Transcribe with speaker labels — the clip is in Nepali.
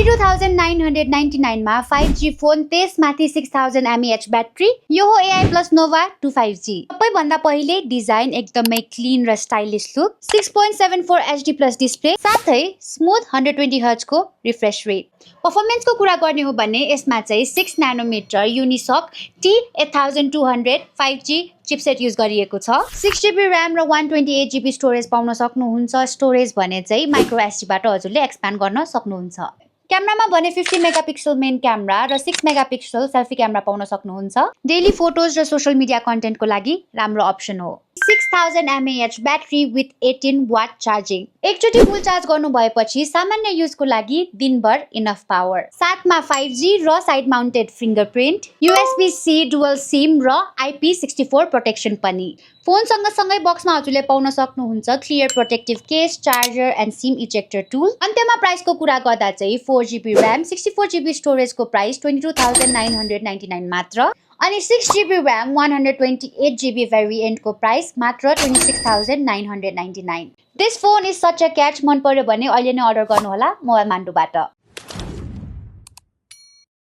Speaker 1: 22,999 मा 5G फोन, त्यसमाथि 6000 mAh ब्याट्री। यो हो AI Plus Nova 2 5G। सबैभन्दा पहिले डिजाइन एकदमै क्लीन र stylish look, 6.74 HD plus display, साथै स्मुथ 120 Hz को रिफ्रेश रेट। पर्फर्मेन्सको कुरा गर्ने हो भने यसमा चाहिँ 6 नैनोमिटर युनिसक T8200 5G चिपसेट युज गरिएको छ। 6GB र्याम र 128GB स्टोरेज पाउन सक्नुहुन्छ। स्टोरेज भने चाहिँ माइक्रो एसडीबाट हजुरले एक्सपान्ड गर्न सक्नुहुन्छ। क्यामेरामा भने 50 मेगापिक्सल मेन क्यामेरा र 6 मेगापिक्सल सेल्फी क्यामेरा पाउन सक्नुहुन्छ। डेली फोटोज र सोशल मिडिया कन्टेन्टको लागि राम्रो अप्सन हो। 6000 mAh battery with 18 watt charging. एकचोटि फुल चार्ज गर्नु भएपछि सामान्य युजको लागि दिनभर इनफ पावर। साथमा 5G र side mounted fingerprint, USB-C dual SIM र IP64 प्रोटेक्सन पनि। फोन सँगसँगै बक्समा हजुरले पाउन सक्नुहुन्छ clear protective case, charger and SIM ejector tool. अन्त्यमा प्राइसको कुरा गर्दा चाहिँ 4GB र्याम 64GB स्टोरेजको प्राइस 22,999 मात्र, अनि 6GB र्याम 128GB भेरिएन्टको प्राइस मात्र 26,999। This phone is such a catch. मन पर्यो भने अहिले नै अर्डर गर्नुहोला मोबाइल मान्डुबाट।